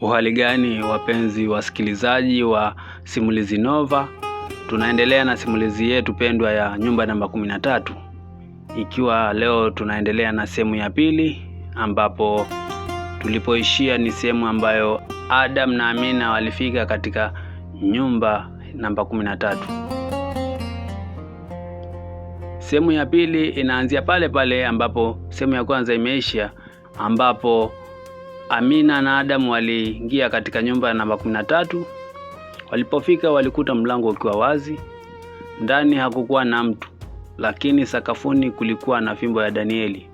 Uhali gani wapenzi wasikilizaji wa Simulizi Nova, tunaendelea na simulizi yetu pendwa ya nyumba namba 13, ikiwa leo tunaendelea na sehemu ya pili, ambapo tulipoishia ni sehemu ambayo Adam na Amina walifika katika nyumba namba 13. Sehemu ya pili inaanzia pale pale ambapo sehemu ya kwanza imeisha, ambapo Amina na Adam waliingia katika nyumba namba 13. Walipofika walikuta mlango ukiwa wazi. Ndani hakukuwa na mtu, lakini sakafuni kulikuwa na fimbo ya Danieli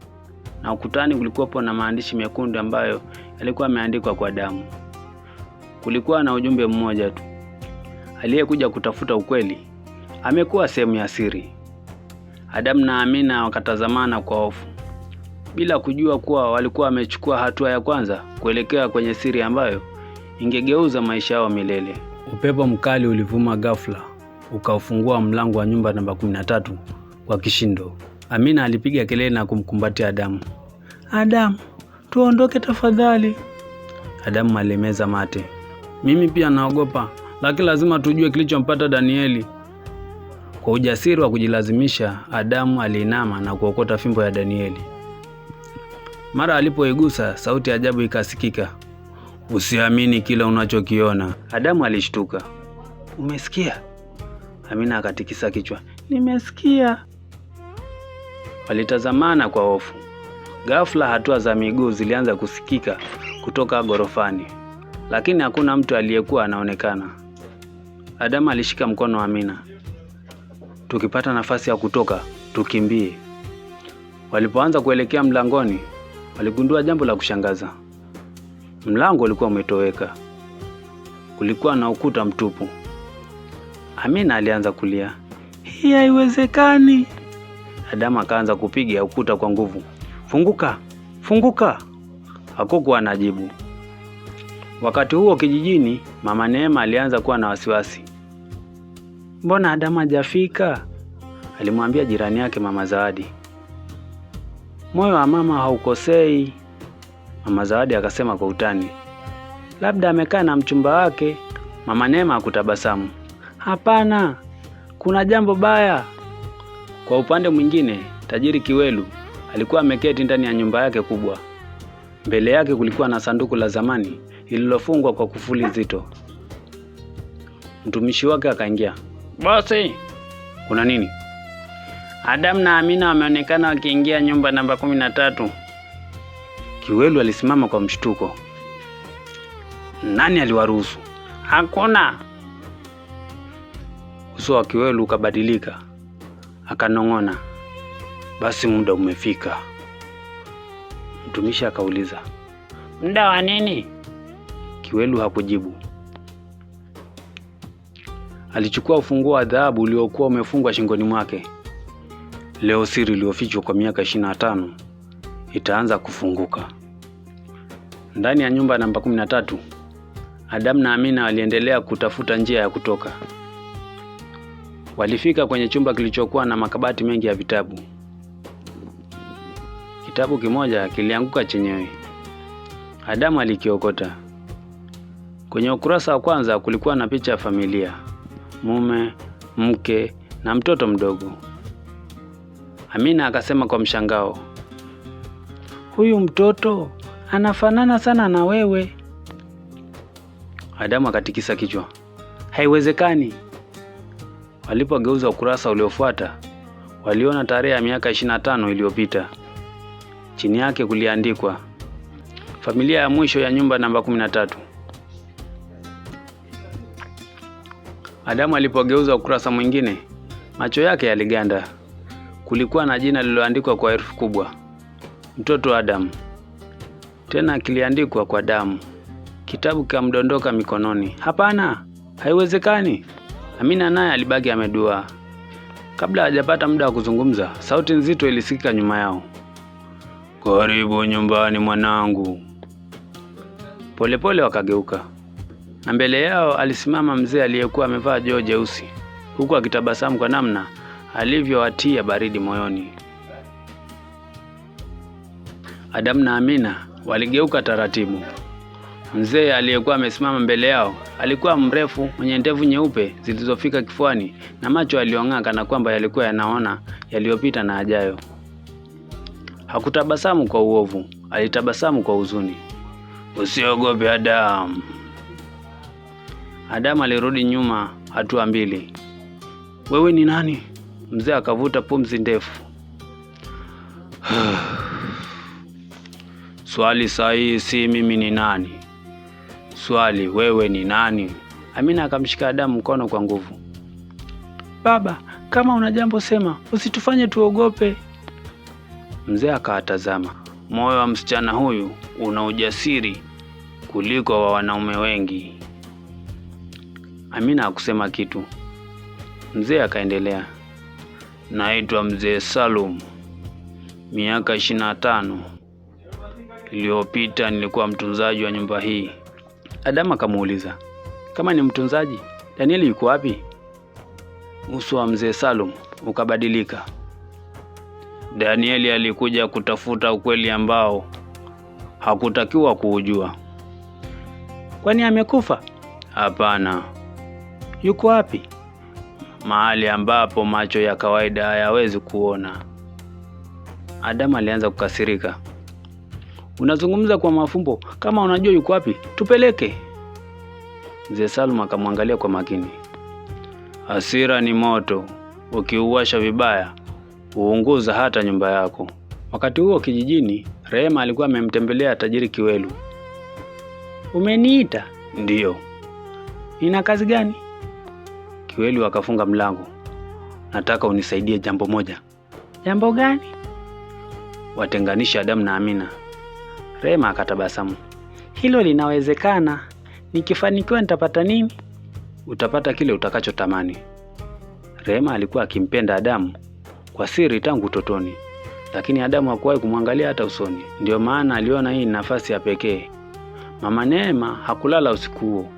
na ukutani kulikuwepo na maandishi mekundu ambayo yalikuwa yameandikwa kwa damu. Kulikuwa na ujumbe mmoja tu: aliyekuja kutafuta ukweli amekuwa sehemu ya siri. Adamu na Amina wakatazamana kwa hofu, bila kujua kuwa walikuwa wamechukua hatua ya kwanza kuelekea kwenye siri ambayo ingegeuza maisha yao milele. Upepo mkali ulivuma ghafla, ukaufungua mlango wa nyumba namba 13 kwa kishindo. Amina alipiga kelele na kumkumbatia Adamu. Adamu, tuondoke tafadhali. Adamu alimeza mate. Mimi pia naogopa, lakini lazima tujue kilichompata Danieli. Kwa ujasiri wa kujilazimisha, Adamu aliinama na kuokota fimbo ya Danieli. Mara alipoigusa, sauti ya ajabu ikasikika. Usiamini kile unachokiona. Adamu alishtuka. Umesikia? Amina akatikisa kichwa. Nimesikia. Walitazamana kwa hofu. Ghafla hatua za miguu zilianza kusikika kutoka gorofani, lakini hakuna mtu aliyekuwa anaonekana. Adamu alishika mkono wa Amina. Tukipata nafasi ya kutoka, tukimbie. Walipoanza kuelekea mlangoni, waligundua jambo la kushangaza. Mlango ulikuwa umetoweka. Kulikuwa na ukuta mtupu. Amina alianza kulia, hii haiwezekani. Adamu akaanza kupiga ukuta kwa nguvu, funguka, funguka. Hakukuwa na jibu. Wakati huo kijijini, mama Neema alianza kuwa na wasiwasi. Mbona Adamu hajafika? Alimwambia jirani yake mama Zawadi. Moyo wa mama haukosei, mama Zawadi akasema kwa utani. Labda amekaa na mchumba wake. Mama Neema hakutabasamu. Hapana, kuna jambo baya. Kwa upande mwingine, tajiri Kiwelu alikuwa ameketi ndani ya nyumba yake kubwa. Mbele yake kulikuwa na sanduku la zamani lililofungwa kwa kufuli zito. Mtumishi wake akaingia. Bosi, kuna nini? Adamu na Amina wameonekana wakiingia nyumba namba 13. Kiwelu alisimama kwa mshtuko. Nani aliwaruhusu? Hakuna. Uso wa Kiwelu ukabadilika, akanong'ona, basi muda umefika. Mtumishi akauliza, muda wa nini? Kiwelu hakujibu. Alichukua ufunguo wa dhahabu uliokuwa umefungwa shingoni mwake. Leo siri iliyofichwa kwa miaka 25 itaanza kufunguka. Ndani ya nyumba namba 13, Adamu na Amina waliendelea kutafuta njia ya kutoka. Walifika kwenye chumba kilichokuwa na makabati mengi ya vitabu. Kitabu kimoja kilianguka chenyewe. Adamu alikiokota. Kwenye ukurasa wa kwanza kulikuwa na picha ya familia, mume, mke na mtoto mdogo. Amina akasema kwa mshangao, huyu mtoto anafanana sana na wewe. Adamu akatikisa kichwa, haiwezekani. Walipogeuza ukurasa uliofuata, waliona tarehe ya miaka 25 iliyopita. Chini yake kuliandikwa, familia ya mwisho ya nyumba namba 13. Adamu alipogeuza ukurasa mwingine, macho yake yaliganda. Kulikuwa na jina lililoandikwa kwa herufi kubwa, mtoto Adamu. Tena kiliandikwa kwa damu. Kitabu kikamdondoka mikononi. Hapana, haiwezekani. Amina naye alibaki ameduaa. Kabla hajapata muda wa kuzungumza, sauti nzito ilisikika nyuma yao. Karibu nyumbani mwanangu. Polepole wakageuka, na mbele yao alisimama mzee aliyekuwa amevaa joho jeusi, huku akitabasamu kwa namna alivyowatia baridi moyoni. Adamu na Amina waligeuka taratibu. Mzee aliyekuwa amesimama mbele yao alikuwa mrefu, mwenye ndevu nyeupe zilizofika kifuani na macho yaliyong'aa kana kwamba yalikuwa yanaona yaliyopita na ajayo. Hakutabasamu kwa uovu, alitabasamu kwa huzuni. Usiogope Adamu. Adamu alirudi nyuma hatua mbili. Wewe ni nani? Mzee akavuta pumzi ndefu. Swali sahihi si mimi ni nani. Swali, wewe ni nani? Amina akamshika Adamu mkono kwa nguvu. Baba, kama una jambo sema, usitufanye tuogope. Mzee akawatazama. Moyo wa msichana huyu una ujasiri kuliko wa wanaume wengi. Amina hakusema kitu. Mzee akaendelea. Naitwa Mzee Salum, miaka 25 iliyopita nilikuwa mtunzaji wa nyumba hii. Adamu akamuuliza, kama ni mtunzaji, Danieli yuko wapi? Uso wa Mzee Salum ukabadilika. Danieli alikuja kutafuta ukweli ambao hakutakiwa kuujua. Kwani amekufa? Hapana. Yuko wapi? Mahali ambapo macho ya kawaida hayawezi kuona. Adamu alianza kukasirika. Unazungumza kwa mafumbo, kama unajua yuko wapi, tupeleke. Mzee Salum akamwangalia kwa makini. Hasira ni moto, ukiuwasha vibaya huunguza hata nyumba yako. Wakati huo kijijini, Rehema alikuwa amemtembelea tajiri Kiwelu. Umeniita? Ndiyo. Nina kazi gani? Kiwelu akafunga mlango. Nataka unisaidie jambo moja. Jambo gani? Watenganisha Adamu na Amina. Rehema akatabasamu. Hilo linawezekana. Nikifanikiwa nitapata nini? Utapata kile utakachotamani. Rehema alikuwa akimpenda Adamu kwa siri tangu utotoni, lakini Adamu hakuwahi kumwangalia hata usoni. Ndiyo maana aliona hii nafasi ya pekee. Mama Neema hakulala usiku huo.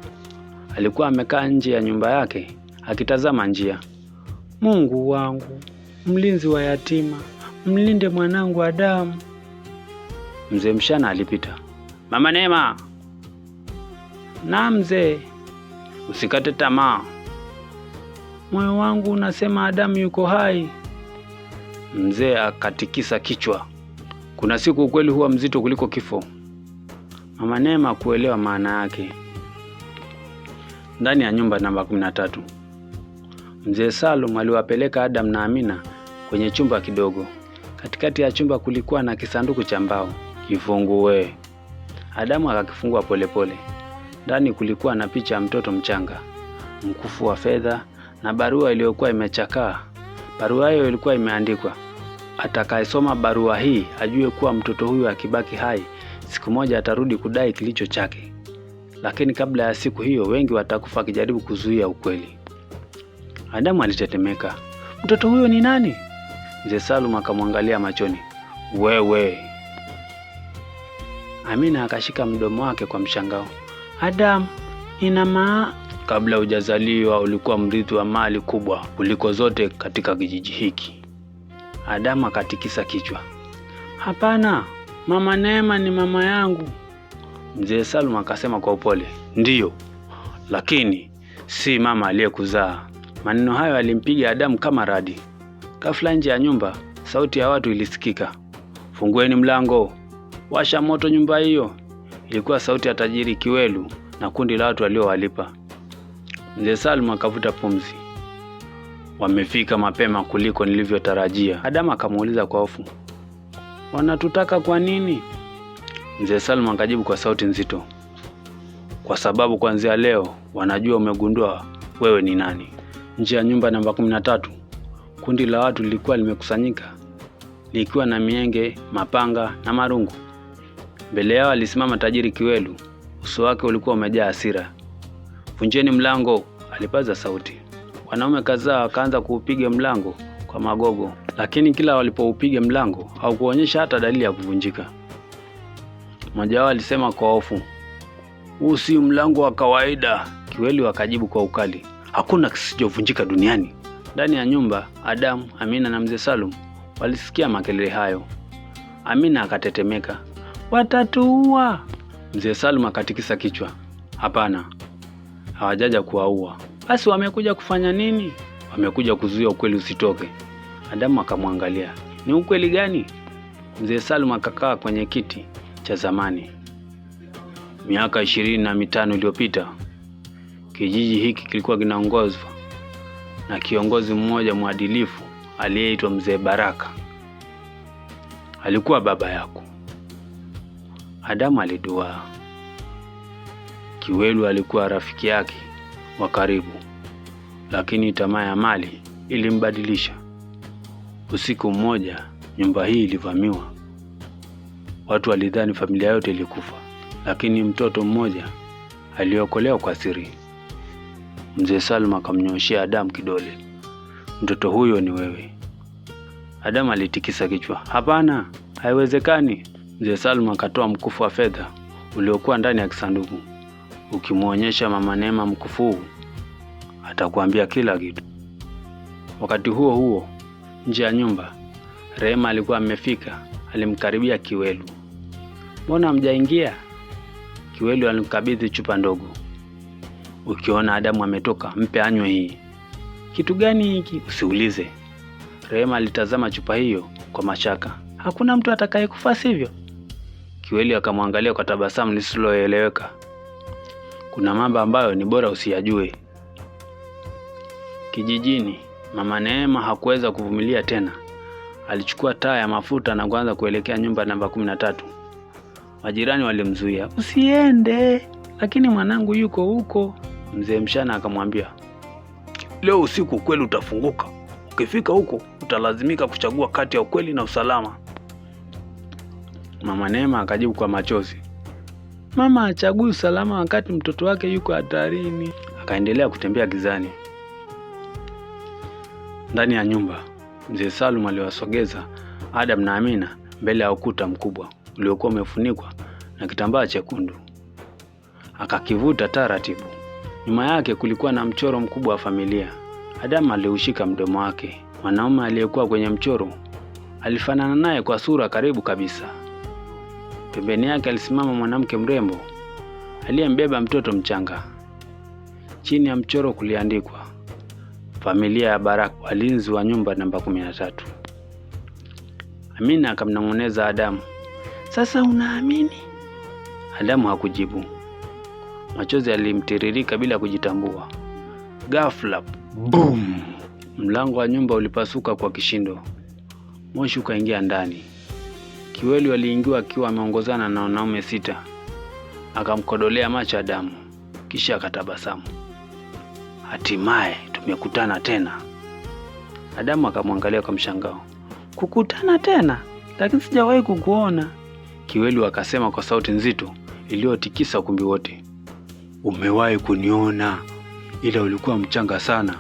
Alikuwa amekaa nje ya nyumba yake akitazama njia. Mungu wangu, mlinzi wa yatima, mlinde mwanangu Adamu. Mzee Mshana alipita. Mama Neema. Na mzee. Usikate tamaa. Moyo wangu unasema Adamu yuko hai. Mzee akatikisa kichwa. Kuna siku ukweli huwa mzito kuliko kifo. Mama Neema kuelewa maana yake. Ndani ya nyumba namba 13, Mzee Salum aliwapeleka Adam na Amina kwenye chumba kidogo. Katikati ya chumba kulikuwa na kisanduku cha mbao. Kifungue. Adamu akakifungua polepole. Ndani kulikuwa na picha ya mtoto mchanga, mkufu wa fedha na barua iliyokuwa imechakaa. Barua hiyo ilikuwa imeandikwa, atakayesoma barua hii ajue kuwa mtoto huyu akibaki hai siku moja atarudi kudai kilicho chake, lakini kabla ya siku hiyo wengi watakufa akijaribu kuzuia ukweli. Adamu alitetemeka. Mtoto huyo ni nani? Mzee Salum akamwangalia machoni. Wewe. Amina akashika mdomo wake kwa mshangao. Adam, ina maa kabla hujazaliwa ulikuwa mrithi wa mali kubwa kuliko zote katika kijiji hiki. Adamu akatikisa kichwa. Hapana, mama Neema ni mama yangu. Mzee Salum akasema kwa upole, ndiyo, lakini si mama aliyekuzaa. Maneno hayo alimpiga Adamu kama radi. Ghafla nje ya nyumba sauti ya watu ilisikika, fungueni mlango, washa moto nyumba hiyo. Ilikuwa sauti ya tajiri Kiwelu na kundi la watu waliowalipa. Mzee Salum akavuta pumzi. Wamefika mapema kuliko nilivyotarajia. Adamu akamuuliza kwa hofu, wanatutaka kwa nini? Mzee Salum akajibu kwa sauti nzito, kwa sababu kuanzia leo wanajua umegundua wewe ni nani. Nje ya nyumba namba 13 kundi la watu lilikuwa limekusanyika likiwa na mienge, mapanga na marungu. Mbele yao alisimama tajiri Kiwelu. Uso wake ulikuwa umejaa hasira. Vunjeni mlango, alipaza sauti. Wanaume kadhaa wakaanza kuupiga mlango kwa magogo, lakini kila walipoupiga mlango haukuonyesha hata dalili ya kuvunjika. Mmoja wao alisema kwa hofu, huu si mlango wa kawaida. Kiwelu akajibu kwa ukali, hakuna kisichovunjika duniani. Ndani ya nyumba, Adamu, Amina na mzee Salum walisikia makelele hayo. Amina akatetemeka, watatuua! Mzee Salum akatikisa kichwa. Hapana, hawajaja kuwaua. Basi wamekuja kufanya nini? Wamekuja kuzuia ukweli usitoke. Adamu akamwangalia. Ni ukweli gani? Mzee Salum akakaa kwenye kiti cha zamani. Miaka 25 iliyopita, kijiji hiki kilikuwa kinaongozwa na kiongozi mmoja mwadilifu aliyeitwa Mzee Baraka. Alikuwa baba yako. Adamu aliduaa. Kiwelu alikuwa rafiki yake wa karibu, lakini tamaa ya mali ilimbadilisha. Usiku mmoja nyumba hii ilivamiwa. Watu walidhani familia yote ilikufa, lakini mtoto mmoja aliokolewa kwa siri. Mzee Salma akamnyooshea Adamu kidole. Mtoto huyo ni wewe. Adamu alitikisa kichwa. Hapana, haiwezekani. Mzee Salma akatoa mkufu wa fedha uliokuwa ndani ya kisanduku. Ukimwonyesha Mama Neema mkufu huu, atakuambia kila kitu. Wakati huo huo, nje ya nyumba, Rehema alikuwa amefika. Alimkaribia Kiwelu. Mbona hamjaingia? Kiwelu alimkabidhi chupa ndogo. Ukiona Adamu ametoka, mpe anywe hii. Kitu gani hiki? Usiulize. Rehema alitazama chupa hiyo kwa mashaka. Hakuna mtu atakayekufa sivyo? Kiwelu akamwangalia kwa tabasamu lisiloeleweka. Kuna mambo ambayo ni bora usiyajue. Kijijini, Mama Neema hakuweza kuvumilia tena. Alichukua taa ya mafuta na kuanza kuelekea nyumba namba 13. Majirani walimzuia, usiende, lakini mwanangu yuko huko. Mzee Mshana akamwambia, leo usiku ukweli utafunguka. Ukifika huko utalazimika kuchagua kati ya ukweli na usalama. Mama Neema akajibu kwa machozi, mama achagui usalama wakati mtoto wake yuko hatarini. Akaendelea kutembea gizani. Ndani ya nyumba, Mzee Salum aliwasogeza Adam na Amina mbele ya ukuta mkubwa uliokuwa umefunikwa na kitambaa chekundu. Akakivuta taratibu. Nyuma yake kulikuwa na mchoro mkubwa wa familia. Adam aliushika mdomo wake. Mwanaume aliyekuwa kwenye mchoro alifanana naye kwa sura karibu kabisa. Pembeni yake alisimama mwanamke mrembo aliyembeba mtoto mchanga. Chini ya mchoro kuliandikwa, familia ya Baraka, walinzi wa nyumba namba 13. Amina akamnong'oneza Adamu, sasa unaamini? Adamu hakujibu. Machozi yalimtiririka bila kujitambua. Ghafla, boom! Mlango wa nyumba ulipasuka kwa kishindo. Moshi ukaingia ndani. Kiwelu aliingiwa akiwa ameongozana na wanaume 6. Akamkodolea macho Adamu, kisha akatabasamu. Hatimaye tumekutana tena. Adamu akamwangalia kwa mshangao. Kukutana tena? Lakini sijawahi kukuona. Kiwelu akasema kwa sauti nzito iliyotikisa ukumbi wote. Umewahi kuniona, ila ulikuwa mchanga sana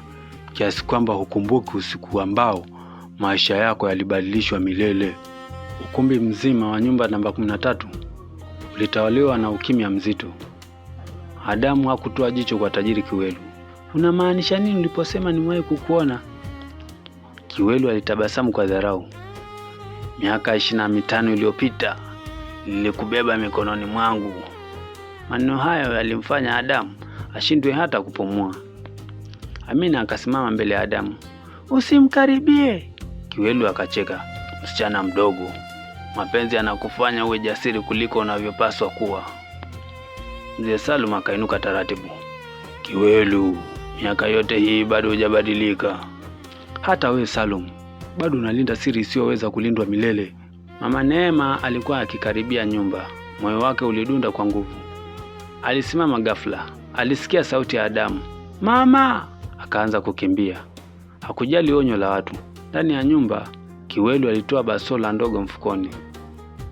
kiasi kwamba hukumbuki usiku ambao maisha yako yalibadilishwa milele. Ukumbi mzima wa nyumba namba 13 ulitawaliwa na ukimya mzito. Adamu hakutoa jicho kwa tajiri Kiwelu. Unamaanisha nini uliposema nimewahi kukuona? Kiwelu alitabasamu kwa dharau. Miaka 25 iliyopita nilikubeba mikononi mwangu. Maneno hayo yalimfanya Adamu ashindwe hata kupumua. Amina akasimama mbele ya Adamu. Usimkaribie. Kiwelu akacheka. Msichana mdogo, mapenzi yanakufanya uwe jasiri kuliko unavyopaswa kuwa. Mzee Salum akainuka taratibu. Kiwelu, miaka yote hii bado hujabadilika. Hata we Salum, bado unalinda siri isiyoweza kulindwa milele. Mama Neema alikuwa akikaribia nyumba. Moyo wake ulidunda kwa nguvu. Alisimama ghafla. Alisikia sauti ya Adamu. Mama! Akaanza kukimbia. Hakujali onyo la watu. Ndani ya nyumba, Kiwelu alitoa basola ndogo mfukoni.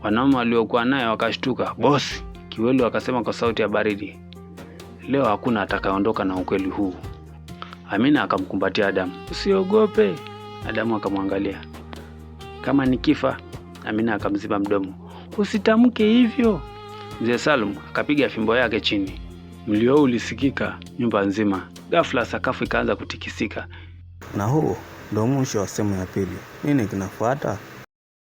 Wanaume waliokuwa naye wakashtuka. Bosi! Kiwelu akasema kwa sauti ya baridi, leo hakuna atakayeondoka na ukweli huu. Amina akamkumbatia Adamu. Usiogope. Adamu akamwangalia. Kama nikifa? Amina akamziba mdomo. Usitamke hivyo. Mzee Salum akapiga fimbo yake chini. Mlio ulisikika nyumba nzima. Ghafla sakafu ikaanza kutikisika. Na huo ndio mwisho wa sehemu ya pili. Nini kinafuata?